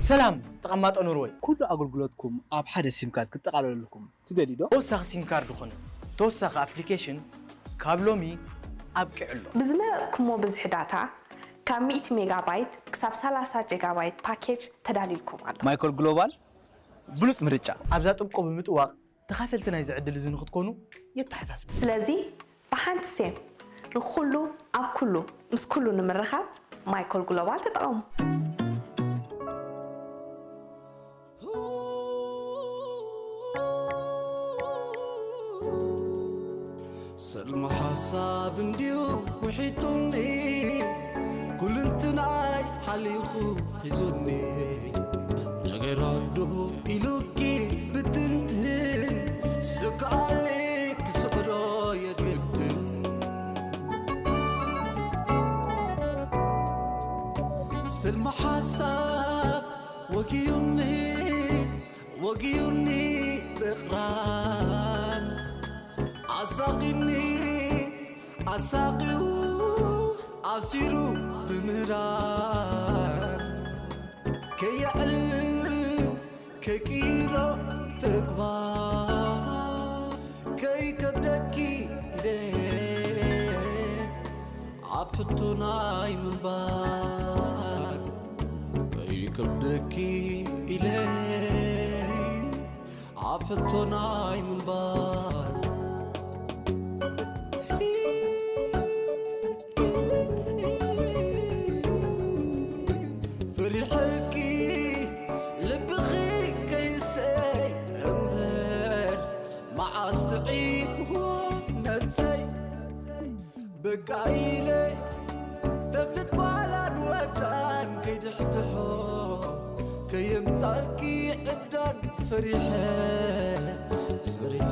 ሰላም ተቐማጦ ኖርወይ። ኩሉ ኣገልግሎትኩም ኣብ ሓደ ሲም ካርድ ክጠቓለለልኩም ትደልዩ ዶ? ተወሳኺ ሲም ካርድ ኾነ ተወሳኺ ኣፕሊኬሽን ካብ ሎሚ ኣብቂዑ ኣሎ። ብዝመረጽኩሞ ብዝሒ ዳታ፣ ካብ ሚእቲ ሜጋባይት ክሳብ ሰላሳ ጀጋባይት ፓኬጅ ተዳልዩልኩም ኣሎ። ማይኮል ግሎባል ብሉጽ ምርጫ። ኣብዛ ጥብቆ ብምጥዋቕ ተኻፈልቲ ናይዚ ዕድል እዚ ንኽትኮኑ የተሓሳስብ። ስለዚ ብሓንቲ ሴም ንኹሉ ኣብ ኩሉ ምስ ኩሉ ንምርኻብ ማይኮል ግሎባል ተጠቐሙ። ሰልሚ ሓሳብ እንድዩ ውሒጡኒ፣ ኩልንትናይ ሓሊኹ ሒዙኒ። ነገራት ዶ ኢሉኪ ብትንትን፣ ስክኣለይ ክስዕሮ የግድን። ሰልሚ ሓሳብ ወጊዩኒ፣ ወጊዩኒ ብቕራን ኣሳቒኒ ኣሳቒዩ ኣሲሩ ብምህራን ከየዕልል ከይቅይሮ ተግባር ከይከብደኪ ኢለ ኣብ ሕቶ ናይ ምንባር ከይከብደኪ ኢለ ኣብ ሕቶ ናይ ምንባር ፈሪሐኪ ልብኺ ከይሰይ እምበር መዓስ ጥዒምዎ ነብሰይ በቃ ኢለ ተብልት ጓላን ወዳን ከይድሕድሖ ከየምጻልኪ ዕብዳን ፈሪሐ ፈሪሐ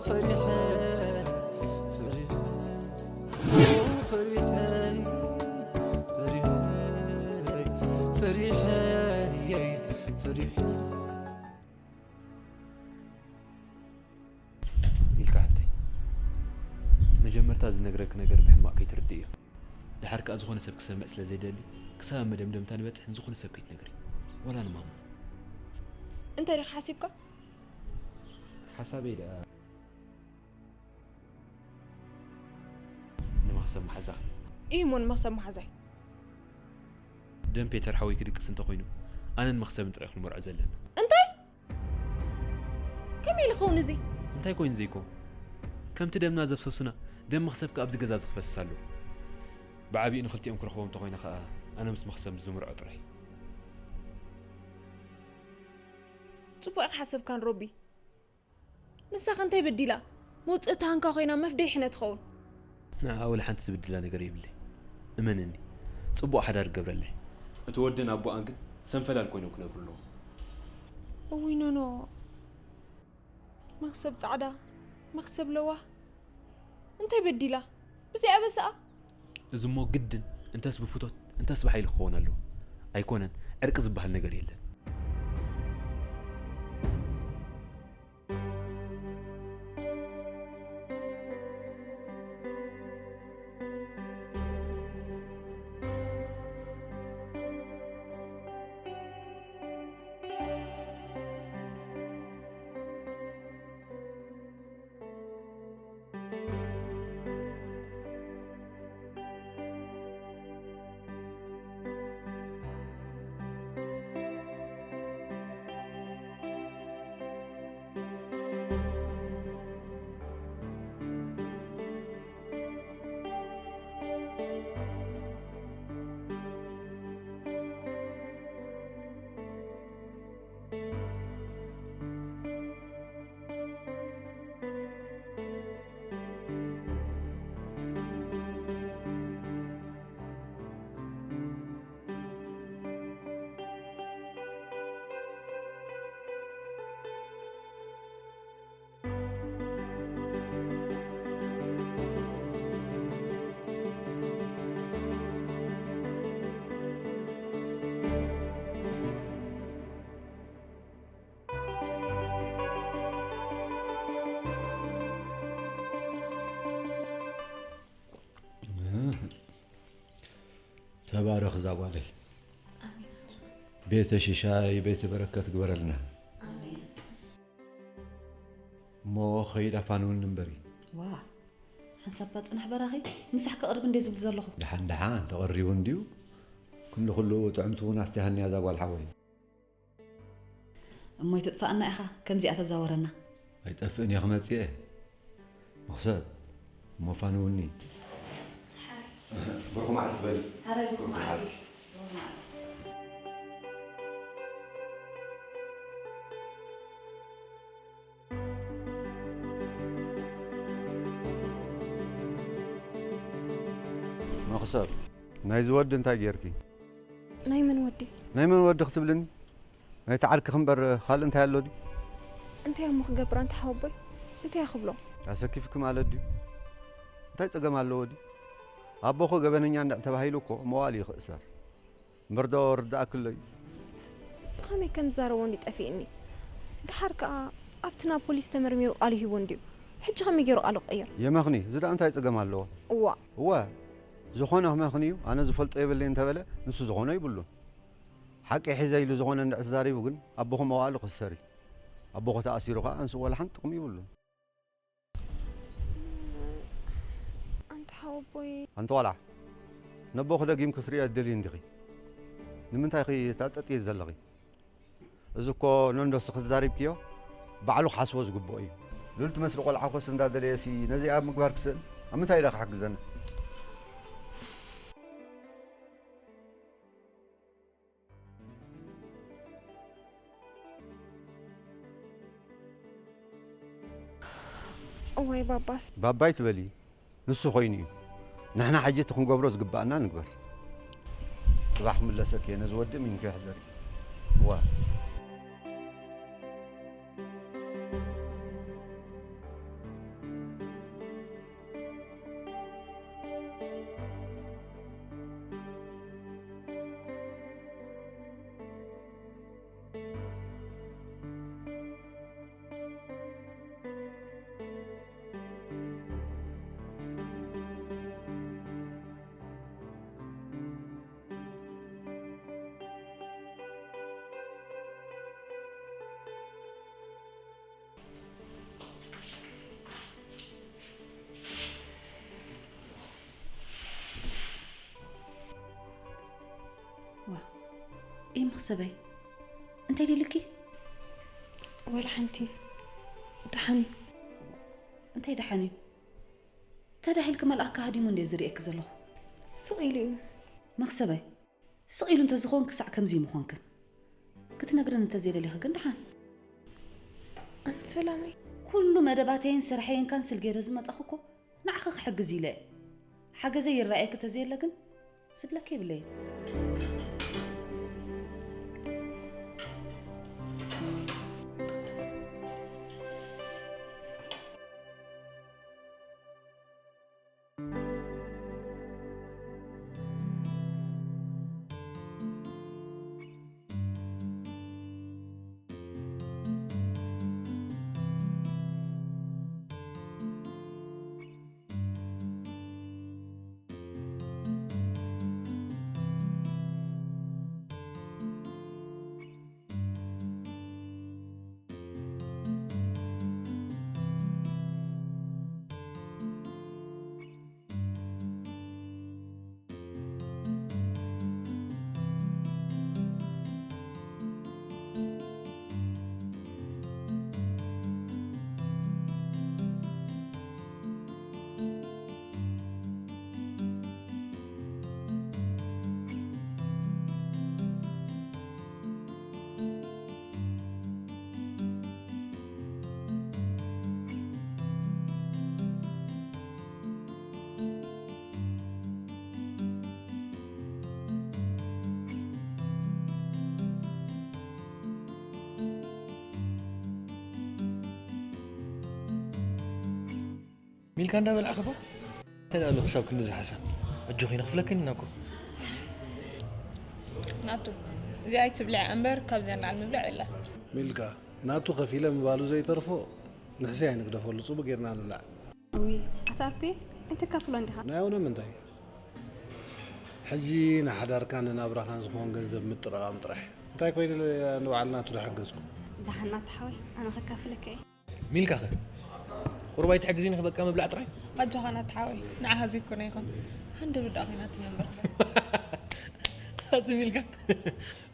ፈሪሐ ፈሪሐ ፈሪሐ ፈሪሐ ፈሪሐ ፈሪሐ ሚልካ ሓፍተይ፣ መጀመርታ ዝነግረኪ ነገር ብሕማቕ ከይትርድእዮ። ደሓር ከኣ ዝኾነ ሰብ ክሰምዕ ስለ ዘይደሊ፣ ክሳብ ኣብ መደምደምታ ንበጽሕ ንዝኾነ ሰብ ከይትነግሪ። ዋላ ንማማ። እንታይ ዲኻ ሓሲብካ? ሓሳበይ ደኣ ንመኽሰብ መሓዛኺ። ኢሂ እሞ ንመኽሰብ መሓዛይ። ደም ፔተር ሓወይ ክድቅስ እንተኾይኑ፣ ኣነን መኽሰብን ጥራይ ክንመርዖ ዘለና። እንታይ? ከመይ ኢሉ ክኸውን እዚ? እንታይ ኮይኑ ዘይኮ? ከምቲ ደምና ዘፍሰሱና፣ ደም መኽሰብ ከኣ ኣብዚ ገዛ እዚ ክፈስስ ኣለዎ። ብዓቢኡ ንኽልቲኦም ክረኽቦም እንተኾይነ ከኣ፣ ኣነ ምስ መኽሰብ ዝምርዖ ጥራይ። ጽቡቕ ኢኻ ሓሰብካን ሮቢ። ንሳኸ እንታይ በዲላ? መውጽኢ ተሃንካ ኮይና መፍደይ ሕነ ትኸውን። ንዓኣ ወላ ሓንቲ ዝብድላ ነገር የብለይ። እመነኒ፣ ጽቡቕ ሓዳር ይገብረለይ። እቲ ወድን ኣቦኣን ግን ሰንፈላል ኮይኖም ክነብሩ ኣለዎም። እውይ ኖኖ፣ መኽሰብ ጻዕዳ፣ መኽሰብ ለዋህ። እንታይ በዲላ? ብዘይ ኣበሳኣ? እዚሞ ግድን እንተስ ብፍቶት እንተስ ብሓይሊ ክኸውን ኣለዎ። ኣይኮነን፣ ዕርቂ ዝበሃል ነገር የለን። ተባረኽ እዛ ጓለይ። ቤተ ሽሻይ ቤተ በረከት ግበረልና። ኣሜን። እሞ ኸይድ ኣፋንውኒ እምበሪ። ዋ፣ ሓንሳብ እባ ጽናሕ በራኺ፣ ምሳሕ ክቕርብ እንዴ ዝብል ዘለኹ። ደሓን ደሓን ተቐሪቡ እንድዩ። ክንዲ ኩሉ ጥዕምቲ እውን ኣስቲሃኒ እያ እዛ ጓል ሓወይ። እሞ ኣይትጥፋኣና ኢኻ፣ ከምዚኣ ተዛወረና። ኣይጠፍእን እየ ክመጽእ እየ። መኽሰብ፣ እሞ ፋንውኒ። ብሩኽ መዓልቲ በሊ። ሓራይ ብሩኽ ብሩኽ መዓልቲ። መዓልቲ። ብሩኽ መዓልቲ። መኽሰብ፣ ናይዚ ወዲ እንታይ ጌርኪ? ናይ መን ወዲ? ናይ መን ወዲ ክትብልኒ? ናይቲ ዓርክኺ እምበር ካልእ እንታይ ኣሎ ድዩ? እንታይ እሞ ክገብር ኣንታ ሓወቦይ? እንታይ ክብሎ? ኣሰኪፍኪ ማለት ድዩ? እንታይ ጸገም ኣለዎ ድዩ? ኣቦኺ ገበነኛ እንድዕ ተባሂሉ እኮ መዋእል እዩ ክእሰር። እምበር ዶ ርድኣኪ ኣሎ እዩ? ብኸመይ ከም ዝዛረቦ እንዲ ጠፊእኒ። ደሓር ከኣ ኣብቲ ናብ ፖሊስ ተመርሚሩ ቃሉ ሂቡ እንድዩ። ሕጂ ከመይ ገይሩ ቃሉ ክቕይር? የመኽኒ፣ እዚ ደኣ እንታይ ጸገም ኣለዎ? እዋ። እወ፣ ዝኾነ ክመኽኒ እዩ፣ ኣነ ዝፈልጦ የብለይ እንተበለ፣ ንሱ ዝኾነ ይብሉን። ሓቂ ሒዘ ኢሉ ዝኾነ እንድዕ ተዛሪቡ ግን፣ ኣቦኹም መዋእሉ ክሰሪ። ኣቦኹ ተኣሲሩ ኸኣ፣ ንሱ ወላ ሓንቲ ጥቕሚ ይብሉን። ኣንታ ሓወቦይ። ኣንቲ ቆልዓ፣ ነቦኺ ደጊምኪ ክትርእዮ ትደልዪ እንዲኺ? ንምንታይ ኢኺ ታጠጥዪ ዘለኺ? እዚ እኮ ነንዶ እስኺ ተዛሪብክዮ፣ ባዕሉ ክሓስቦ ዝግብኦ እዩ። ሉል ትመስሊ ቆልዓ ኮስ እንዳደለየሲ ነዚኣ ኣብ ምግባር ክስእን፣ ኣብ ምንታይ ኢለ ክሕግዘና? እዋይ ባባስ። ባባይ ትበሊ፣ ንሱ ኮይኑ እዩ። ንሕና ሕጂ እቲ ክንገብሮ ዝግባኣና ንግበር። ጽባሕ ክምለሰኪ እየ፣ ነዚ ወዲ እሚንኪዮ ሕደሪ። እዋ። ዋ፣ ኢምኽ ሰበይ፣ እንታይ ደልኪ? ወላ ሓንቲ። ደሓን እዩ። እንታይ ደሓን እዩ? ተዳሂልኪ መልኣክ ሃዲሙ እንዴ ዝርእየኪ ዘለኹ? ስቕ ኢሉ እዩ። መኽሰበይ፣ ስቕ ኢሉ እንተዝኸውን ክሳዕ ከምዚ ምኾንክን። ክትነግርን እንተዘይደሊኺ ግን ደሓን። ኣንቲ ሰላመይ። ኩሉ መደባተይን ስርሐይን ካንስል ገይረ ዝመጻኹ እኮ ንዓኺ ክሕግዝ ኢለ እየ። ሓገዘይ ይረኣየኪ ተዘየለ ግን ዝብለኪ የብለይን። ሚልካ እንዳበላዕካ እኮ እንታይ ደኣ ኣሎ ክሳብ ክንድዚ ሓሳብ? ኣጆኺ ንኽፍለክን ኢና እኮ። ናቱ፣ እዚኣ ኣይትብልዕ እምበር ካብዚኣ ንላዕሊ ምብላዕ የለን። ሚልካ፣ ናቱ ከፊለ ምባሉ ዘይተርፎ ንሕሲ ኣይንግደፈሉ፣ ጽቡቕ ጌርና ንብላዕ። ውይ፣ ኣታ ኣፔ፣ ኣይተካፍሎን ዲኻ? ናይ ኣውነ ምንታይ? ሕጂ ንሓዳርካን ንናብራኻን ዝኾን ገንዘብ ምጥርቓም ጥራሕ። እንታይ ኮይኑ ንባዕልና ትዶ ሓገዝኩ? ደሓና ተሓወይ፣ ኣነ ከካፍለካ እየ። ሚልካ ኸ ቁርባይ ትሕግዝኒ በቃ ምብላዕ ጥራይ። ኣጆኻ ናቲ ሓወይ፣ ንዓኻ ዘይኮነ ይኹን። ሃንደበት ደኣ ኮይና ትነምበር። ኣቲ ሚልካ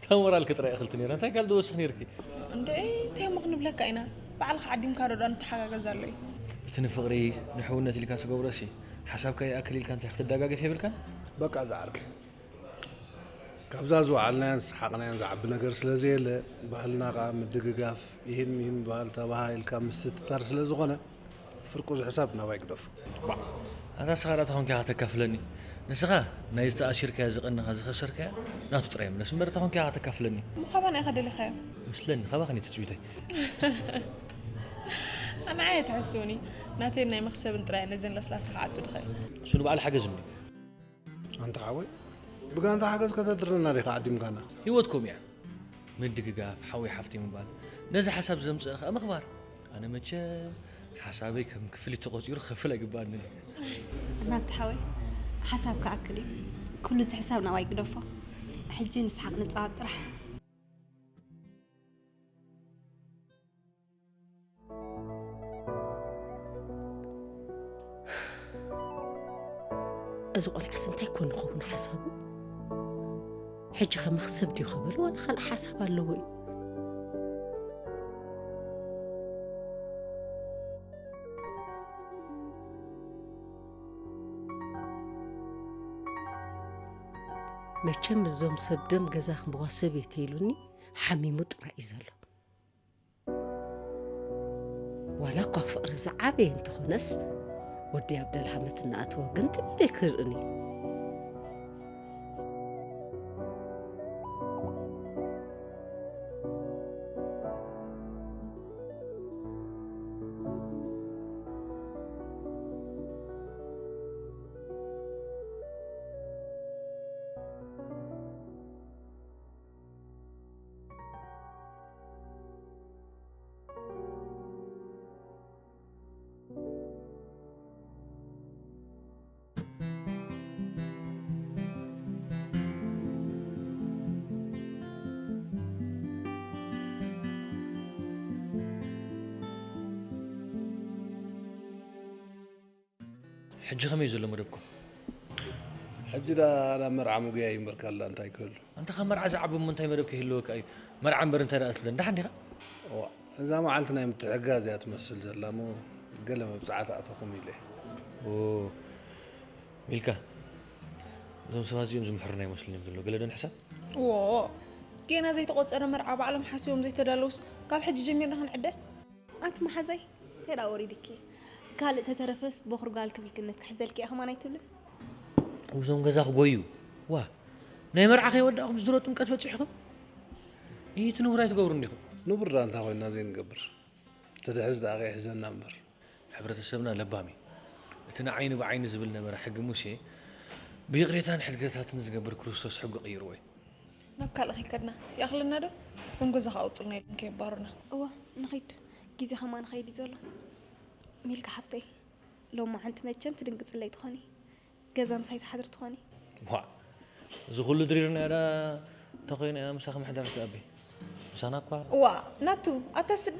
ተሞራልክ ጥራይ እኽልቲ ነይራ እንታይ ካልእ ዝወስኽ ነይርኪ? እንድዒ እንታይ እሞ ክንብለካ ኢና፣ ባዕልኻ ዓዲምካ ዶ ደኣ ንተሓጋገዝ ኣሎ እዩ። እቲ ንፍቕሪ ንሕውነት ኢልካ ትገብሮሲ ሓሳብካ ይኣክል ኢልካ እንታይ ክትደጋገፍ የብልካን። በቃ ዝዓርከይ ካብዛ ዝወዓልናያን ዝሰሓቕናያን ዝዓቢ ነገር ስለ ዘየለ፣ ባህልና ከኣ ምድግጋፍ፣ ኢሂን ሚሂን ምባል፣ ተባሃሂልካ ምስትትታር ስለ ዝኾነ፣ ፍርቂ እዚ ሕሳብ ናባይ ግደፎ። ዋእ፣ ኣታ ንስኻ ደኣ እንታይ ኮንካ ኢኻ ከተካፍለኒ? ንስኻ ናይዚ ተኣሲርካዮ ዝቐነኻ ዝኸሰርካዮ ናቱ ጥራይ ምለስ እምበር እንታይ ኮንካ ኢኻ ከተካፍለኒ? እሞ ካባና ኢኻ ደሊኻዮ? ምስለኒ፣ ካባኺ ነይሩ ትጽቢተይ። ኣንዓይ ኣይትሕስውኒ፣ ናተይን ናይ መኽሰብን ጥራይ እየ ነዘን ለስላሳ ክዓጹ ዝኽእል። እሱ ንባዕሉ ሓገዝ እንድዩ። ኣንታ ሓወይ፣ ብጋንታ ሓገዝ ከተድርና ዲኻ ዓዲምካና? ህይወት ከምኡ እያ። ምድግጋፍ፣ ሓወይ ሓፍተይ ምባል፣ ነዚ ሓሳብ ዘምጽአ ከኣ ምኽባር። ኣነ መቸም ሓሳበይ ከም ክፍሊት ተቖጺሩ ክኸፍል ኣይግብኣንን እዩ። ናቲ ሓወይ፣ ሓሳብ ክኣክል እዩ። ኩሉ እዚ ሕሳብ ናባይ ግደፎ። ሕጂ ንስሓቕ ንጻወት ጥራሕ። እዚ ቆልዓስ እንታይ ኮን ይኸውን ሓሳቡ? ሕጂ ኸ መኽሰብ ድዩ ኽብል ዋላ ካልእ ሓሳብ ኣለዎ እዩ? መቸም እዞም ሰብ ደም ገዛ ክምዋ ሰበይቲ ኢሉኒ ሓሚሙ ጥራይ እዩ ዘሎ። ዋላ እኳ ፍቕሪ ዝዓበየ እንተኾነስ፣ ወዲ ኣብ ደልሃመት እናኣተወ ግን ትብለይ ክርእን እዩ። ሕጂ ከመይ ዘሎ መደብኩም? ሕጂ ደኣ ናብ መርዓ ምጉያይ እምበር ካልእ እንታይ ክህሉ? ኣንታ ካብ መርዓ ዝዓቢ እሞ እንታይ መደብ ከይህልወካ እዩ? መርዓ እምበር እንታይ ደኣ ትብለኒ? ደሓን ዲኻ? እዋ፣ እዛ መዓልቲ ናይ ምትሕግጋዝ እያ ትመስል ዘላ እሞ ገለ መብጽዓ ትኣተኹም ኢለ እየ። ኦ፣ ሚልካ፣ እዞም ሰባት እዚኦም ዝምሕሩና ኣይመስሉን እዮም ዘለዉ። ገለ ዶ ንሕሰብ? ዎ፣ ጌና ዘይተቖጸረ መርዓ ባዕሎም ሓሲቦም ዘይተዳለዉስ ካብ ሕጂ ጀሚርና ክንዕደል? ኣንቲ መሓዛይ እንታይ ደኣ ወሪድኪ? ካልእ ተተረፈስ ቦኽሪ ጓል ክብልኪ እምነት ክሕዘልኪ እየ ከማን ኣይትብልን? እዞም ገዛ ክጎዩ ዋ ናይ መርዓ ከይወዳእኹም ዝድሮ ጥምቀት በጺሕኹም እቲ ንቡር ኣይትገብሩ እንዲኹም። ንቡር ደኣ እንታይ ኮይንና ዘይንገብር? ተድሕዝ ደኣ ከይሕዘና እምበር። ሕብረተሰብና ለባም እዩ። እቲ ንዓይኒ ብዓይኒ ዝብል ነበረ ሕጊ ሙሴ ብይቕሬታን ሕድገታትን ዝገብር ክርስቶስ ሕጉ ቀይርዎ እዩ። ናብ ካልእ ከይከድና ይኣኽለና ዶ? እዞም ገዛ ከኣውፅልና ኢሎም ከየባሩና። እወ ንኺድ፣ ግዜ ኸማን ኸይድ እዩ ዘሎ። ሚልካ ሓፍተይ፣ ሎማዓንቲ መቸም ትድንግፅለይ ትኾኒ። ገዛ ምሳይ ትሓድሪ ትኾኒ። ዋእ፣ እዚ ኩሉ ድሪርናዮ ደኣ እንተኾይኑ እያ ምሳኺ ምሕዳር ትኣቢ። ምሳና እኳ። ዋእ፣ ናቱ፣ ኣታ ስዲ።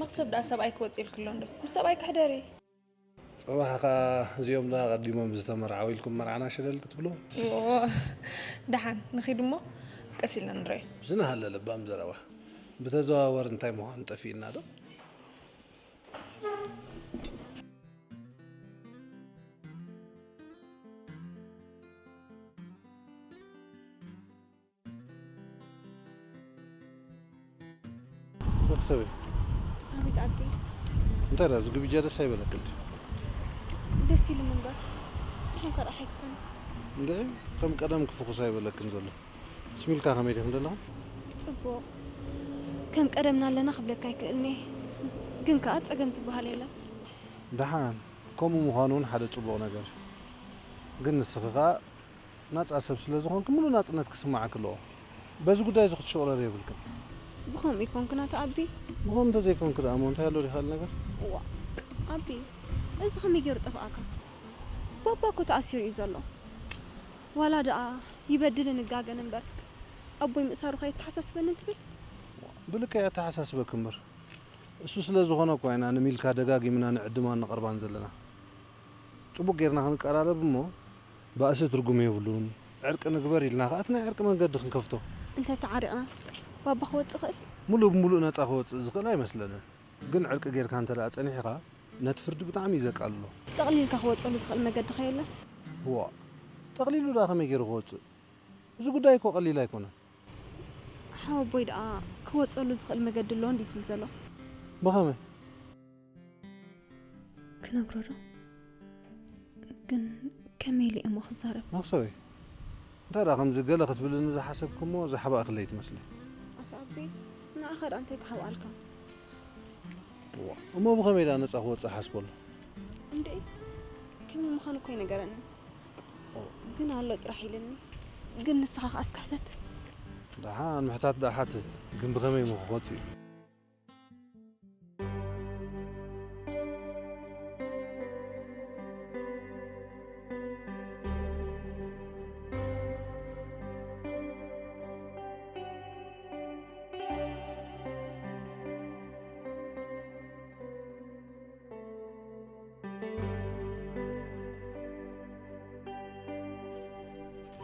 መኽሰብ ደኣ ሰብኣይ ክወፅእ ኢልኪ ኣሎ እንዶ? ምስ ሰብኣይ ክሕደሪ። ጽባሕ ከኣ እዚኦም ደኣ ኣቐዲሞም ዝተመርዓዉ ኢልኩም መርዓና ሸለል ክትብሉ? ዎ፣ ደሓን ንኺድ እሞ ቀስ ኢልና ንረኣዮ። ዝነሃለ ለባም ዘረባ። ብተዘዋወር እንታይ ምዃኑ ጠፊእና ዶ? መክሰበይ ኣቤት ኣቢ እንታይ ደኣ ዝግብጃ ደስ ኣይበለክን ድዩ? ደስ ኢሉ ምንበር ትኹን ከረኣሓይትኮን እንደ ከም ቀደም ክፍኹስ ኣይበለክን ዘሎ ስሚልካ ከመይ ዲኹም ዘለኹም? ጽቡቕ ከም ቀደምና ኣለና ክብለካ ኣይክእልኒ ግን ከኣ ጸገም ዝበሃል የለን ደሓን ከምኡ ምዃኑ እውን ሓደ ጽቡቕ ነገር እዩ ግን ንስኺ ከኣ ናጻ ሰብ ስለ ዝኾንኪ ምሉእ ናጽነት ክስምዓኪ ኣለዎ። በዚ ጉዳይ እዚ ክትሽቑረሪ የብልክን። ብኸምኡ ይኮንክን ኣቶ ኣቢ? ብኸምኡ እንተዘይኮንኪ ደኣ እሞ እንታይ ኣሎ ድዩ ካልእ ነገር? እዋእ ኣቢ፣ እዚ ከመይ ገይሩ ጠፍኣካ? ባባ እኮ ተኣሲሩ እዩ ዘሎ። ዋላ ደኣ ይበድልን ይጋገን እምበር ኣቦይ ምእሳሩ ከየተሓሳስበንን ትብል? ብልክዕ የተሓሳስበክ እምበር። እሱ ስለ ዝኾነ እኳ ኢና ንሚልካ ደጋጊምና ንዕድማን ንቐርባን ዘለና። ጽቡቕ ጌርና ክንቀራረብ እሞ፣ ባእሲ ትርጉም የብሉን። ዕርቂ ንግበር ኢልና ከኣ እቲ ናይ ዕርቂ መንገዲ ክንከፍቶ። እንተ ተዓሪቕና፣ ባባ ክወጽእ ይኽእል? ሙሉእ ብሙሉእ ነጻ ክወጽእ ዝኽእል ኣይመስለንን። ግን ዕርቂ ጌርካ እንተ ደኣ ጸኒሕኻ፣ ነቲ ፍርዲ ብጣዕሚ እዩ ዘቃልሎ። ጠቕሊልካ ክወጸሉ ዝኽእል መገዲ ከ የለን? ዋእ፣ ጠቕሊሉ ደኣ ከመይ ገይሩ ክወጽእ? እዚ ጉዳይ እኮ ቀሊል ኣይኮነን። ሓወቦይ ደኣ ክወጸሉ ዝኽእል መገዲ ኣሎ እንዲ ዝብል ዘሎ። ብኸመይ? ክነግሮ ዶ? ግን ከመይ ኢለ እሞ ክዛረብ? መኽሰበይ፣ እንታይ ደኣ ከምዚ ገለ ክትብልኒ ዝሓሰብክሞ ዝሓባእክለይ ትመስሊ። ኣታ ኣቢ፣ ንዓኻ ደኣ እንታይ ክሓብኣልካ? እዋ፣ እሞ ብኸመይ ደኣ ነጻ ክወጽእ ሓስበሉ? እንዴ፣ ከመይ ምዃኑ እኮ ይነገረኒ። ኦ። ግን ኣሎ ጥራሕ ኢልኒ። ግን ንስኻ ከኣ እስካሕተት። ደሓን ምሕታት ደኣ ሓትት፣ ግን ብኸመይ እሞ ክወጽእ እዩ?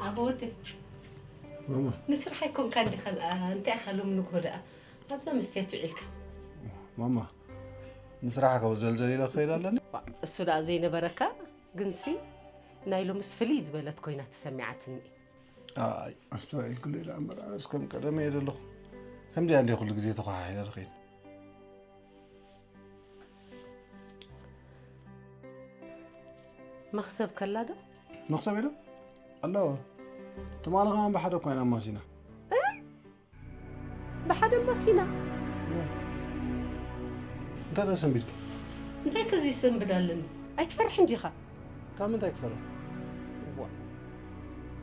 ኣቦ ወደይ፣ ማማ። ንስራሕ ኣይኮንካ እንዲኻ ደኣ፣ እንታይ ኢኻ ሎሚ ንግሆ ደኣ ኣብዛ መስትያት ውዒልካ? ማማ፣ ንስራሕ ካብ ዘልዘል ኢለ ክኸይድ ኣለኒ? እሱ ደኣ ዘይነበረካ፣ ግንሲ ናይ ሎምስ ፍልይ ዝበለት ኮይና ተሰሚዓትኒ። ኣይ፣ ኣስተውዒልክሉ ኢለ እምበር፣ ኣነስ ከም ቀደመ እየ ዘለኹ። ከምዚኣ እንድየ ኩሉ ግዜ ተኾሓሒለ ዝኸይድ። መኽሰብ ከላ ዶ? መኽሰብ ኢለ? ኣለዎ። ትማሊ ከማን ብሓደ እኳ ኢና ኣማሲና። እ? ብሓደ ኣማሲና? እንታይ ደኣ ሰንቢድኪ? እንታይ ከ ዘይሰንብድ ኣለኒ? ኣይትፈርሕን ዲኻ? ካብ ምንታይ ክፈርሕ? እዋ።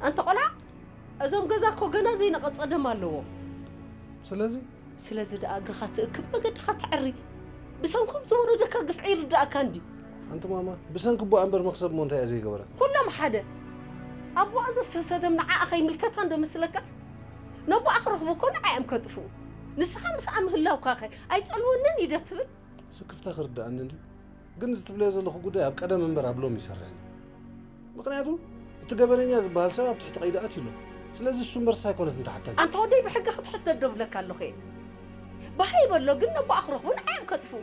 ኣንታ ቆልዓ፣ እዞም ገዛ እኮ ገና ዘይነቐጸ ደም ኣለዎ። ስለዚ? ስለዚ ደኣ እግርኻ ትእክብ፣ መገድኻ ተዐሪ። ብሰንኮም ዝወረደካ ግፍዒ ይርድኣካ እንድዩ። ኣንቲ ማማ፣ ብሰንኪ ኣቦኣ እምበር መኽሰብ እሞ እንታይ እያ ዘይገበረት? ኩሎም ሓደ። ኣቦኣ ዘፍሰሶ ደም ንዓኣ ከይምልከታ እንዶ መስለካ? ነቦኣ ክረኽቡ እኮ ንዓ እዮም ከጥፍኡ። ንስኻ ምስኣ ምህላውካኸ ኣይጸልወንን ኢደ ትብል? ስክፍታ ክርድኣኒ እንድዩ። ግን እዚ ትብለዮ ዘለኹ ጉዳይ ኣብ ቀደም እምበር ኣብ ሎሚ ይሰርሕ። ምኽንያቱ እቲ ገበነኛ ዝበሃል ሰብ ኣብ ትሕቲ ቀይዲ ኣትዩ ኣሎ። ስለዚ እሱ እምበርስ ኣይኮነትን ተሓታቲ። ኣንታ ወደይ ብሕጊ ክትሕተት ዶ ብለካ ኣለኹ እየ። ብሃይ በሎ ግን ነቦኣ ክረኽቡ ንዓ እዮም ከጥፍኡ።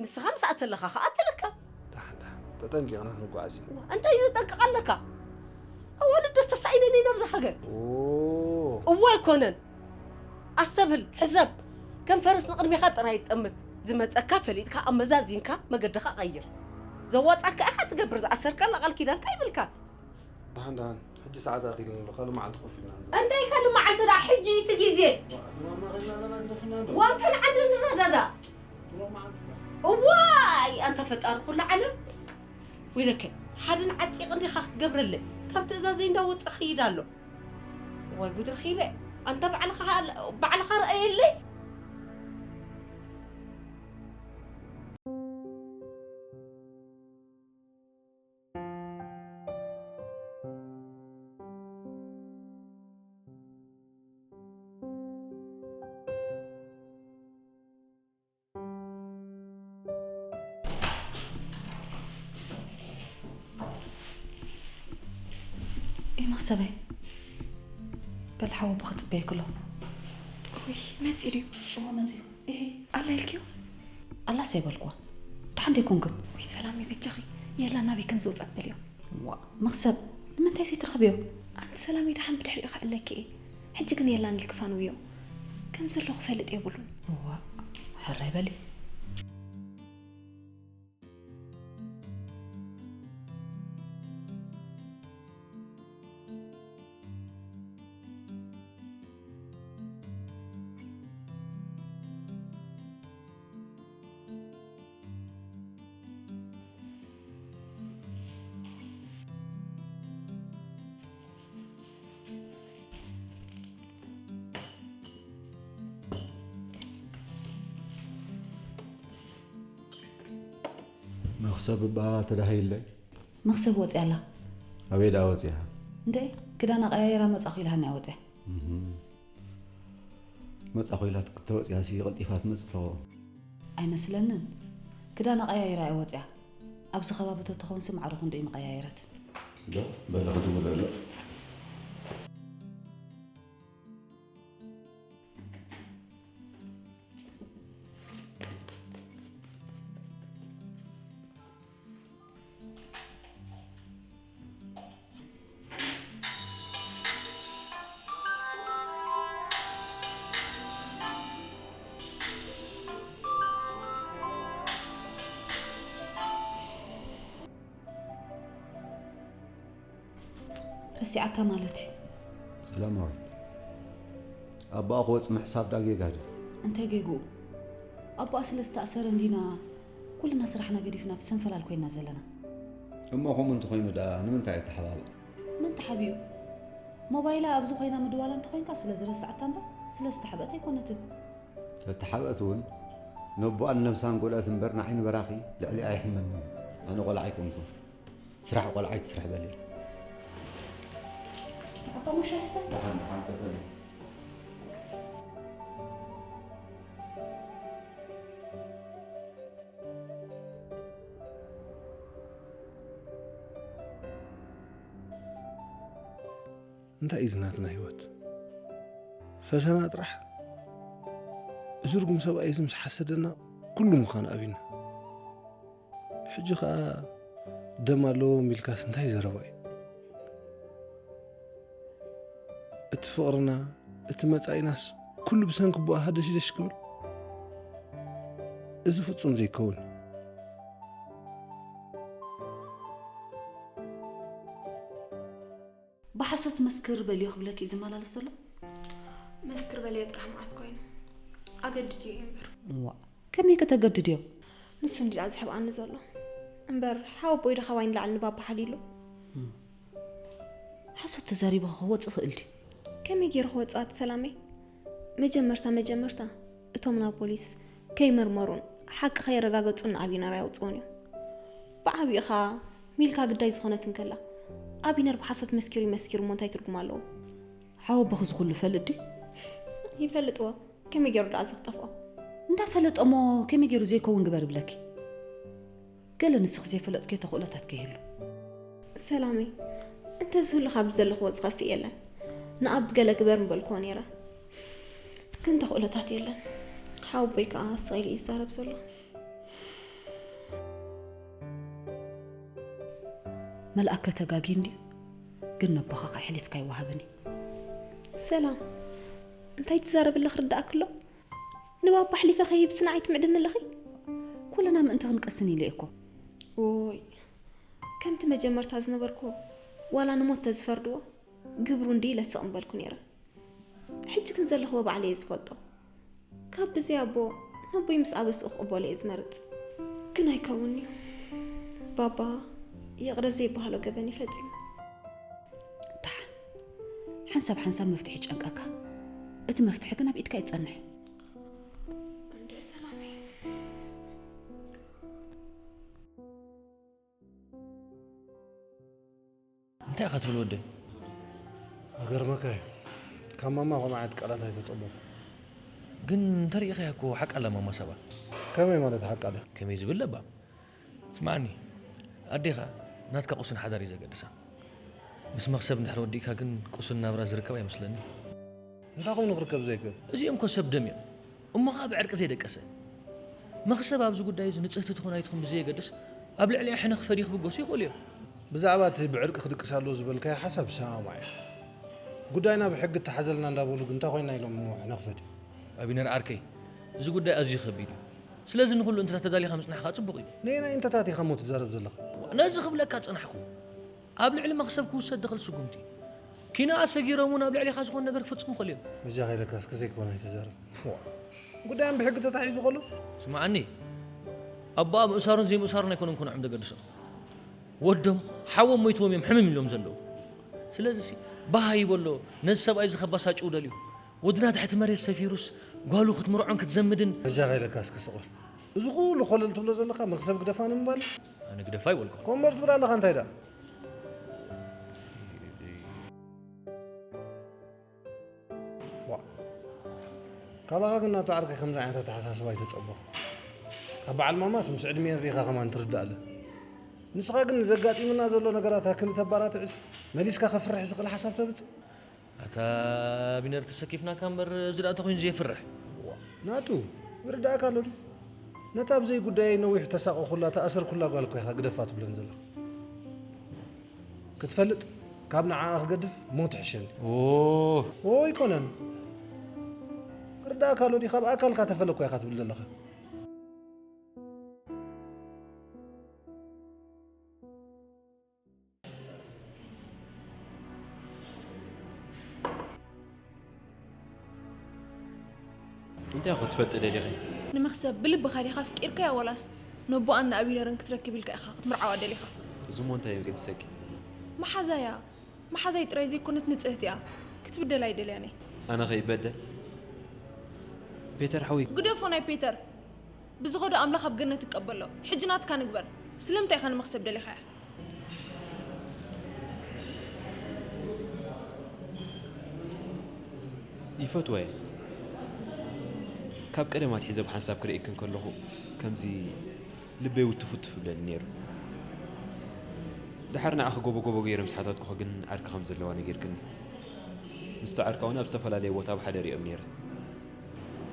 ንስኻ ምስኣ ተለኻ ኸኣ ትልከብ። ደሓን፣ ደሓን። ተጠንቂቕና ክንጓዓዝ ኢና። እንታይ ዘጠንቅቕ ኣለካ? ኣዋልድ ዶ ተሳኢነን እየን ኣብዛ ሃገር? ኦ። እወ ኣይኮነን። ኣስተብህል፣ ሕሰብ። ከም ፈረስ ንቕድሜኻ ጥራይ ይጠምት። ዝመጸካ ፈሊጥካ ኣመዛዚንካ መገድኻ ቀይር። ዘዋጻካ ኢኻ ትገብር፣ ዝኣሰርካላ ቃል ኪዳንካ ይብልካን። ደሓን፣ ደሓን። ሕጂ ሰዓት ኣኺልና ኣሎ። ካልእ መዓልቲ ኮፍ ኢልና ንዛረብ። እንታይ ካልእ መዓልቲ ደኣ? ሕጂ እቲ ግዜ። እዋ፣ ተማምና ኸይድና ኣለና፣ ግደፍና እንዶ። ዋንተን ዓዲ ንረዳዳ። እዋ፣ መዓልቲ ደኣ። እዋይ፣ ኣንታ ፈጣሪ ኩሉ ዓለም። ወይለከ፣ ሓደን ዓጢቕ እንዲኻ ክትገብረለይ። ካብ ትእዛዘይ እንዳወጸ ኸይድ ኣሎ። እዋይ ጉድ ረኺበ። ኣንታ ባዕልኻ፣ ባዕልኻ ረኣየለይ። ኤማ ሰበይ፣ በል ሓወቦ ክጽበየኪ ኣሎ። ውይ፣ መጺኡ ድዩ? እወ፣ መጺኡ። እሄ፣ ኣላ ኢልክዮ? ኣላስ ኣይበልክዋ። ደሓን ዶ ኣይኮንክን? ውይ፣ ሰላም፣ በጃኺ። የላ ናበይ ከም ዝወጸት በልዮ። ዋእ፣ መኽሰብ፣ ንምንታይ ዘይትረኽብዮ? ኣንቲ ሰላመይ፣ ደሓን ብድሕሪኡ ክዕለኪ እየ። ሕጂ ግን የላን ኢልኪ ፋንውዮ። ከም ዘሎ ክፈልጥ የብሉን። ዋእ፣ ሕራይ በሊ። መኽሰብ እባ ተዳሂለይ። መኽሰብ ወፂኣ ኣላ። ኣበይ ደኣ ወፂኣ? እንደ ክዳና ቀያይራ መፃኹ ኢላሃና እያ ወፂኣ። እህ። መጻ ኮይላት ክተወጽያ ሲ ቀልጢፋ ትመጽእ ተኸው። ኣይመስለንን። ክዳና ቀያይራ እያ ወጽያ። ኣብዚ ከባቢ ተትኸውን ሲ ማዕረ ክንደይ ምቐያየረት። ዶ? በለ ክድውል ኣሎ። ረሲዓታ ማለት እዩ። ሰላማዊት፣ ኣቦኣ ክወጽእ ምሕሳብ ዳ ጌጋ ድዩ? እንታይ ጌግኡ? ኣቦኣ ስለ ዝተኣሰረ እንዲና ኩልና ስራሕና ገዲፍና ኣብ ሰንፈላል ኮይና ዘለና። እሞ ከምኡ እንተኾይኑ ደኣ ንምንታይ እተሓባብእ? መን ተሓቢኡ? ሞባይላ ኣብዚ ኮይና ምድዋላ እንተኾይንካ ስለ ዝረስዓታ እምበር ስለ ዝተሓበአት ኣይኮነትን። ተተሓበአት እውን ነቦኣን ነብሳን ጎድኣት እምበር ንዓይ ንበራኺ ልዕሊ ኣይሕመኒ። ኣነ ቆልዓ ኣይኮንኩን። ስራሕ ቆልዓ ኣይትስራሕ በሊ። ኣባ ሙሻ ይስተ። ደሓን፣ ደሓን፣ ተፈኒ። እንታይ እዩ ዝናትና ህይወት? ፈተና ጥራሕ። እዚ ርጉም ሰብኣይ እዚ ምስ ሓሰደና ኩሉ ምዃኑ ኣብዩና። ሕጂ ኸኣ ደም ኣለዎም ኢልካስ እንታይ ዘረባ እዩ? እቲ ፍቕርና፣ እቲ መጻኢናስ ኩሉ ብሰንኪ ኣቦኣ ሃደሽደሽ ክብል? እዚ ፍጹም ዘይከውን እዩ። ብሓሶት መስክር በልዮ ክብለኪ እዩ ዝመላለስ ዘሎ። መስክር በልዮ ጥራሕ መዓስ ኮይኑ? ኣገድድዮ እዩ እምበር። እዋእ፣ ከመይ ከተገድድዮ? ንሱ እንዲ ደኣ ዝሕብኣኒ ዘሎ። እምበር ሓወቦይ ዶ ካባይ ንላዕሊ ንባባ ሓልዩሉ? ሓሶት ተዛሪቡ ክወጽእ ይኽእል ድዩ? ከመይ ገይሩ ክወጽእ ኣቲ ሰላመይ? መጀመርታ መጀመርታ እቶም ናብ ፖሊስ ከይመርመሩን ሓቂ ከየረጋገጹን ንኣቢነር ኣየውጽዎን እዮም። ብዓቢኡ ኸኣ ሚልካ ግዳይ ዝኾነት እንከላ ኣቢነር ብሓሶት መስኪሩ ይመስኪሩ እሞ እንታይ ትርጉም ኣለዎ? ሓወቦኺ እዚ ኩሉ ይፈልጥ ድዩ? ይፈልጥዎ። ከመይ ገይሩ ደኣ ዝኽጠፍኦ? እንዳፈለጠ እሞ ከመይ ገይሩ ዘይከውን ግበር ይብለኪ? ገለ ንስኺ ዘይፈለጥክዮ ተኽእሎታት ከይህሉ። ሰላመይ፣ እንተዝህሉ ካብ ዘለኽዎ ዝኸፍእ የለን። ንኣቢ ገለ ግበር ምበልክዎ ነይረ። ግን ተኽእሎታት የለን። ሓወቦይ ከኣ ስቕ ኢሉ እዩ ዝዛረብ ዘሎ። መልኣከ ተጋግዩ እንድዩ፣ ግን ነቦኻ ከኣ ኣሕሊፍካ ኣይወሃብን እዩ። ሰላም፣ እንታይ ትዛረቢ ኣለኺ ርዳእኪ ኣሎ? ንባባ ኣሕሊፈ ከይህብስ ንዓይ ትምዕድኒ ኣለኺ? ኩልና ምእንቲ ክንቅስን ኢለ እየ እኮ። ኦይ፣ ከምቲ መጀመርታ ዝነበርኩ ዋላ ንሞት ተዝፈርድዎ ግብሩ እንዲ ኢለ ስቕ ምበልኩ ነይረ። ሕጂ ግን ዘለኽዎ ባዕለይ እየ ዝፈልጦ። ካብ ብዘይ ኣቦ ነቦይ ምስ ኣበስኡ ክቕበሎ እየ ዝመርጽ። ግን ኣይከውን እዩ። ባባ ይቕረ ዘይበሃሎ ገበን እዩ ፈጺሙ። ደሓን፣ ሓንሳብ ሓንሳብ መፍትሒ ይጨንቀካ። እቲ መፍትሒ ግን ኣብ ኢድካ ይጸንሕ። እንደ ሰላመይ። እንታይ ኢኻ ትብል ወደይ? ክገርመካ እዩ። ካብ ማማ ከምኡ ዓይነት ቃላት ኣይተጸበኹ። ግን እንተሪኢኻያ እኮ ሓቅ ኣላ ማማ ሳባ። ከመይ ማለት ሓቅ ኣላ? ከመይ ዝብል ለባም? ስምዓኒ፣ ኣዴኻ ናትካ ቁስን ሓዳር እዩ ዘገድሳ። ምስ መኽሰብ እንድሕር ወዲእካ ግን ቁስን ናብራ ዝርከብ ኣይመስለኒ። እንታይ ኮይኑ ክርከብ ዘይክእል? እዚኦም እኮ ሰብ ደም እዮም። እሞ ኸኣ ብዕርቂ ዘይደቀሰ። መኽሰብ ኣብዚ ጉዳይ እዚ ንጽህቲ ትኹን ኣይትኹን ብዘየገድስ፣ ኣብ ልዕሊኣ ሕነ ክፈድዩ ክብገሱ ይኽእሉ እዮም። ብዛዕባ እቲ ብዕርቂ ክድቅስ ኣለዎ ዝበልካዮ ሓሳብ እሰማማዕ እየ። ጉዳይና ብሕጊ እተሓዘልና እንዳበሉ ግን እንታይ ኮይንና ኢሎም እሞ ሕነ ክፈድዩ? ኣቢነር ዓርከይ፣ እዚ ጉዳይ ኣዝዩ ከቢድ እዩ። ስለዚ ንኹሉ እንተ ተዳሊኻ ምጽናሕካ ጽቡቕ እዩ። ነየናይ እንተታት ኢኻ እሞ ትዛረብ ዘለኻ? ነዚ ክብለካ ጸናሕኩ። ኣብ ልዕሊ መኽሰብ ክውሰድ ዝኽእል ስጉምቲ። ኪኖ ኣሰጊሮም እውን ኣብ ልዕሊኻ ዝኾነ ነገር ክፍጽሙ ይኽእሉ እዮም። በጃኻ ኢለካ እስከ ዘይኮነ ኣይትዛረብ። ዋ፣ ጉዳዮም ብሕጊ ተታሒዙ ከሎ? ስምዓኒ፣ ኣቦኣ ምእሳሩን ዘይምእሳሩን ኣይኮነን ክንዖም ዘገድሶም። ወዶም፣ ሓዎም ሞይትዎም እዮም ሕምም ኢሎም ዘለዉ። ስለዚሲ፣ ባህ ይበሎ፣ ነዚ ሰብኣይ እዚ ከባሳጭው ደልዩ። ወድና ትሕቲ መሬት ሰፊሩስ፣ ጓሉ ክትምርዖን ክትዘምድን። በጃኻ ኢለካ እስከ ስቕ በል። እዚ ኩሉ ኮለል ትብሎ ዘለኻ መኽሰብ ግደፋ ንምባል? ኣነ ግደፋ ኣይበልኩ። ኮምበር ትብል ኣለኻ እንታይ ደኣ? ዋ። ካባኻ ግን ናቱ ዓርከይ ከምዚ ዓይነት ኣተሓሳስባ ኣይተጸበኹ። ካብ በዓል ማማስ ምስ ዕድሜ ርኢኻ ከማን ትርዳእ ኣለ። ንስኻ ግን ንዘጋጢሙና ዘሎ ነገራት ኣክንዲ ተባራትዕስ መሊስካ ከፍርሕ ዝኽእል ሓሳብ ተምጽእ? ኣታ ቢነር ተሰኪፍናካ እምበር እዚ ደኣ ተኾይኑ ዘየፍርሕ። ዋ፣ ናቱ፣ ይርዳእካ ኣሎ ድዩ? ነታ ብዘይ ጉዳየይ ነዊሕ ተሳቐኹላ ተኣሰርኩላ ጓል እኮ ኢኻ ግደፋ ትብለኒ ዘለኻ። ክትፈልጥ ካብ ንዓኣ ክገድፍ ሞት ይሕሸኒ። ኦ። ኦ ኣይኮነን። ይርዳእካ ኣሎ ድዩ? ካብ ኣካልካ ተፈለ እኮ ኢኻ ትብል ዘለኻ። እንታይ ክትፈልጢ ደሊኺ? ንመኽሰብ ብልብኻ ዲኻ ኣፍቂርካያ ወላስ ነቦኣን ንኣቢነርን ክትረክብ ኢልካ ኢኻ ክትምርዓዋ ደሊኻ? እዚ እሞ እንታይ የገድሰኪ? መሓዛያ፣ መሓዛይ ጥራይ ዘይኮነት ንጽህቲ እያ። ክትብደል ኣይደልያን እየ። ኣነ ከይበደል? ፔተር ሓወይ። ግደፎ ናይ ፔተር። ብዝኸዶ ኣምላኽ ኣብ ገነት ይቀበሎ። ሕጂ ናትካ ንግበር። ስለምንታይ ኢኻ ንመኽሰብ ደሊኻያ? ይፈትዋ እየ። ካብ ቀደም ኣትሒዘ ብሓንሳብ ክርእየኪ እንከለኹ ከምዚ ልበይ ውትፍ ውትፍ ይብለኒ ነይሩ። ደሓር ንዓኺ ጎቦ ጎቦ ገይረ ምስ ሓተትኩኺ ግን ዓርኪ ከም ዘለዋ ነጊርክኒ። ምስቲ ዓርካ እውን ኣብ ዝተፈላለየ ቦታ ብሓደ ሪኦም ነይረ።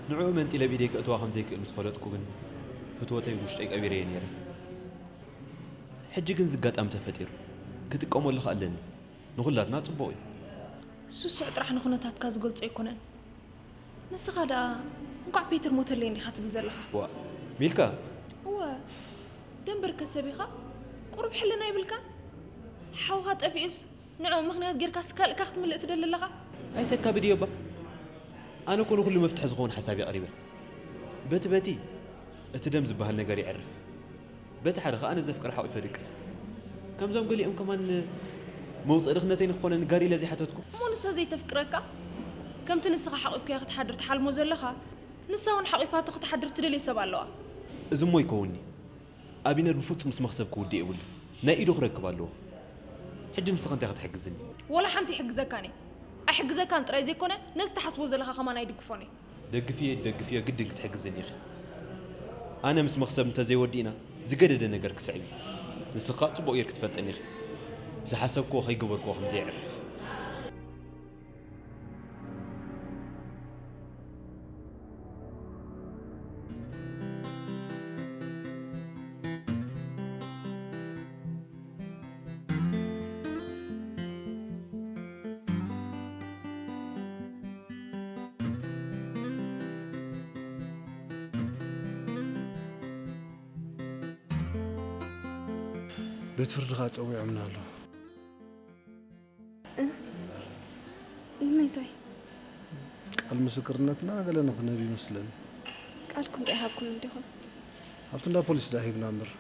ንዕኡ መንጢለ ኣብ ኢደይ ከእትዋ ከም ዘይክእል ምስ ፈለጥኩ ግን ፍትወተይ ውሽጠይ ቀቢረዮ ነይረ። ሕጂ ግን እዚ ኣጋጣሚ ተፈጢሩ። ክጥቀመሉ ከኣ ኣለኒ። ንኹላትና ጽቡቕ እዩ። ስሱዕ ጥራሕ ንኹነታትካ ዝገልጾ ኣይኮነን። ንስኻ ደኣ እንቋዕ ፔተር ሞተለይ እንዲኻ ትብል ዘለኻ። ዋ፣ ሚልካ! እወ፣ ደንበርከ ሰብ ኢኻ? ቁሩብ ሕልና ይብልካን? ሓውኻ ጠፊኡስ ንዕኡ ምኽንያት ጌርካስ ካልእካ ክትምልእ ትደሊ ኣለኻ? ኣይተካብድዮ እባ። ኣነ እኮ ንኹሉ መፍትሒ ዝኸውን ሓሳብ እየ ኣቕሪበ። በቲ በቲ እቲ ደም ዝበሃል ነገር የዕርፍ። በቲ ሓደ ኸኣ ነዘፍቅራ ሓቒፈ ድቅስ። ከምዞም ገሊኦም ከማን መውጽኢ ድኽነተይ ንክኾነኒ ጋር ኢለ ዘይሓተትኩ። እሞ ንሳ ዘይተፍቅረካ? ከምቲ ንስኻ ሓቒፍካያ ክትሓድር ትሓልሞ ዘለኻ፣ ንሳ እውን ሓቒፋቶ ክትሓድር ትደልዮ ሰብ ኣለዋ። እዚ እሞ ኣይከውንኒ። ኣቢነር ብፍጹም ምስ መኽሰብ ክውድእ የብሉ። ናይ ኢዱ ክረክብ ኣለዎ። ሕጂ ንስኺ እንታይ ክትሕግዝኒ? ወላ ሓንቲ ይሕግዘካን እየ። ኣይሕግዘካን ጥራይ ዘይኮነ፣ ነዚ ትሓስቦ ዘለኻ ከማን ኣይድግፎን እየ። ደግፍዮ፣ ደግፍዮ፣ ግድን ክትሕግዝኒ ኢኺ። ኣነ ምስ መኽሰብ እንተዘይወዲእና፣ ዝገደደ ነገር ክስዕብ እዩ። ንስኺ ከኣ ጽቡቕ ጌርኪ ትፈልጥኒ ኢኺ። ዝሓሰብክዎ ከይገበርክዎ ከም ዘየዕርፍ። ቤት ፍርዲ ኸኣ ጸዊዖምና ኣለዉ። እ? ንምንታይ? ቃል ምስክርነትና ገለ ንኽንህብ ይመስለኒ። ቃልኩም ዶ ኣይሃብኩምን ዲኹም? ኣብቲ እንዳ ፖሊስ ደኣ ሂብና እምበር።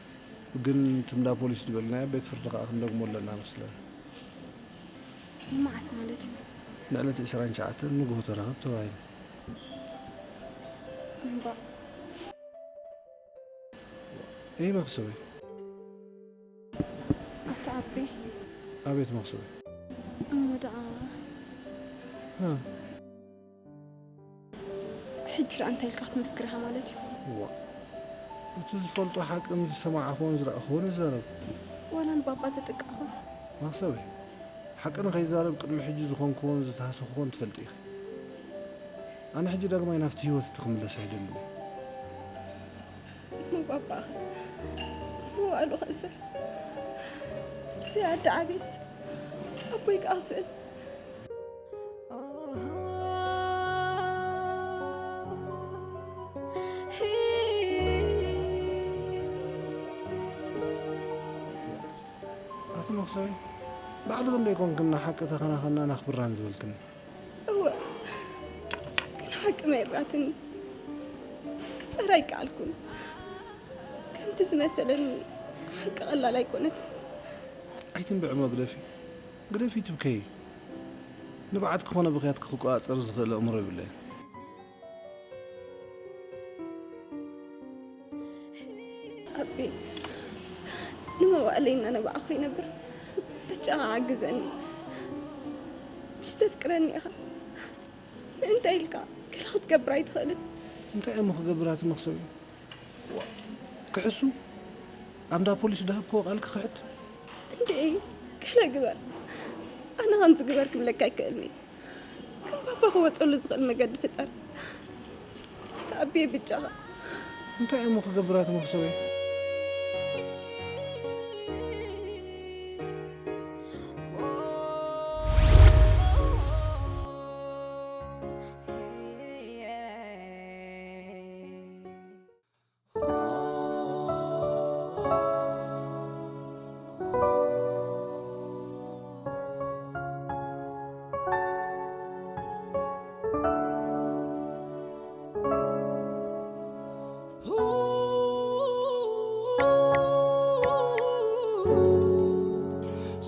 ግን እቲ እንዳ ፖሊስ ዝበልናዮ ቤት ፍርዲ ከኣ ክንደግሞ ኣለና መስለኒ። ንመዓስ ማለት እዩ? ንዕለት ዕስራን ትሽዓተን ንግሆ ተራኸብ ተባሂሉ። እምባእ። እይ መኽሰበይ። ኣታ ኣቤ። ኣቤት መኽሰበይ። እሞ ደኣ እ። ሕጂ ደኣ እንታይ ኢልካ ክትምስክር ኢኻ ማለት እዩ? እዋ፣ እቲ ዝፈልጦ ሓቅን ዝሰማዕኽዎን ዝረኣኽዎን እዛረብ። ዋላ ንባባ ዘጥቅዕኹን? መኽሰበይ፣ ሓቂ ንኸይዛረብ ቅድሚ ሕጂ ዝኾንክዎን ዝተሃሰኽዎን ትፈልጢ ኢኺ። ኣነ ሕጂ ዳግማይ ናብቲ ህይወት እቲ ክምለስ ኣይደልን እየ። እሞ ባባኸ መዋእሉ ክእሰር? ብዘይ ኣደ ዓብየስ ኣቦይ ከኣ ክስእን። ኣቲ መኽሰበይ፣ ባዕልኺ እንዶ ኣይኮንክን ንሓቂ ተኸናኸናን ኣኽብራን ዝበልክኒ። እወ፣ ግን ሓቂ መይራትኒ። ክጸራ ኣይከኣልኩን። ከምቲ ዝመሰለኒ ሓቂ ቀላል ኣይኮነትን። ኣይትንብዒ እሞ ግደፊ። ግደፊ ትብከዪ። ንብዓትኪ ኮነ ብኽያትኪ ክቆጻጸር ዝኽእል ኣእምሮ የብለይን። ኣቤ፣ ንመዋእለይ እናነባዕኹ ይነብር። በጃኻ ሓግዘኒ። ምሽ ተፍቅረኒ ኢኻ። ምእንታይ ኢልካ ገለ ክትገብር ኣይትኽእልን። እንታይ እሞ ክገብር ኣቲ መኽሰብ እዩ? ክሕሱ ኣብ እንዳ ፖሊስ ዝሃብክዎ ቃል ክኽሕድ? እንዴ፣ ገለ ግበር። ኣነ ከምዚ ግበር ክብለካ ኣይክእልን እየ። ግን ባባ ክወፀሉ ዝኽእል መገዲ ፍጠር። ኣታ ኣቢየ ብጫኻ። እንታይ እሞ ክገብር ኣቲ መኽሰበይ?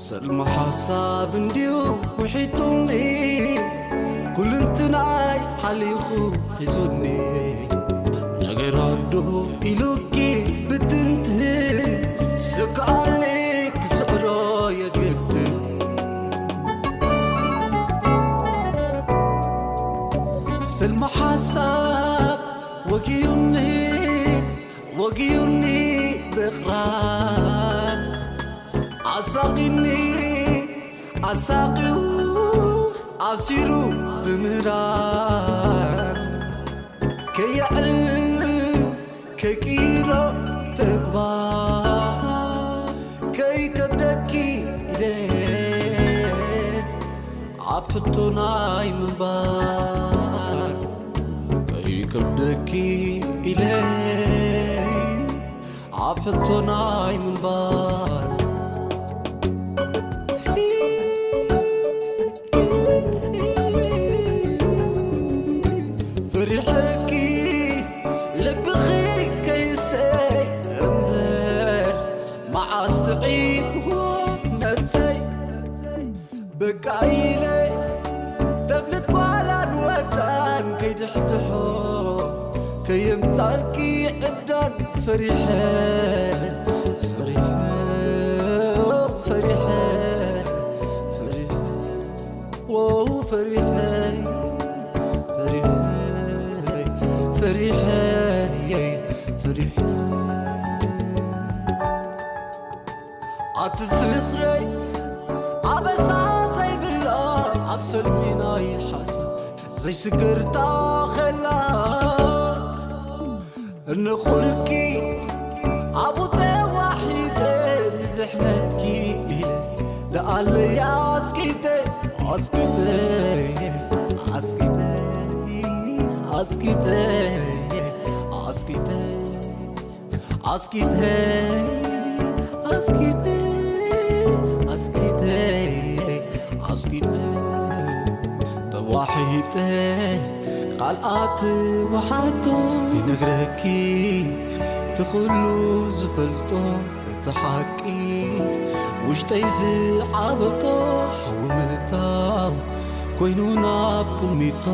ሰልሚ ሓሳብ እንድዩ ውሒጡኒ፣ ኩልንትናይ ሓሊኹ ሒዙኒ። ነገር ኣዶ ኢሉኪ ብትንትን፣ ስክኣለይ ክስዕሮ የግድን። ስልሚ ሓሳብ ወጊዩኒ፣ ወጊዩኒ ብቕራብ። ኣሳቒኒ፣ ኣሳቒዩ፣ ኣሲሩ ብምህራር። ከየዕል፣ ከይቅይሮ ተግባር። ከይከብደኪ ኢለ ኣብ ሕቶ ናይ ምንባር። ከይከብደኪ ኢለ ኣብ ሕቶ ናይ ምንባር። ፈሪሐኪ ልብኺ ከይሰይ እምበር፣ መዓስ ጥዒምዎ ነብሰይ። በቃ ኢለ ተብልት ጓላን ወዳን ከይድሕድሖ፣ ከየምጻልኪ ዕብዳን ፈሪሐ፣ ፈሪሐ፣ ፈሪሐ፣ ፈሪሐ፣ ዎ ፈሪሐ፣ ፈሪሐ፣ ፈሪሐ፣ ፈሪሐ። ኣቲ ፍቕረይ ኣበሳ ዘይብላ፣ ኣብ ሰልሚ ናይ ሓሳብ ዘይስገር ታኸላ። እንኹልኪ ኣብኡ ተዋሒጠ፣ ንድሕነትኪ ኢለ ደኣለይ ኣስቂጠ፣ ኣስቂጠ፣ ኣስቂጠ፣ ኣስቂጠ፣ ኣስቂጠ። ኣስቂተ ኣስቂተ ኣስቂተ ኣስቂተ ተዋሒጠ ቃልኣት ወሓቶ ይነግረኪ ትኹሉ ዝፈልጦ እቲ ሓቂ ውሽጠይ ዝዓበጦ ሓዊ ምእታው ኮይኑ ናብ ቅድሚቶ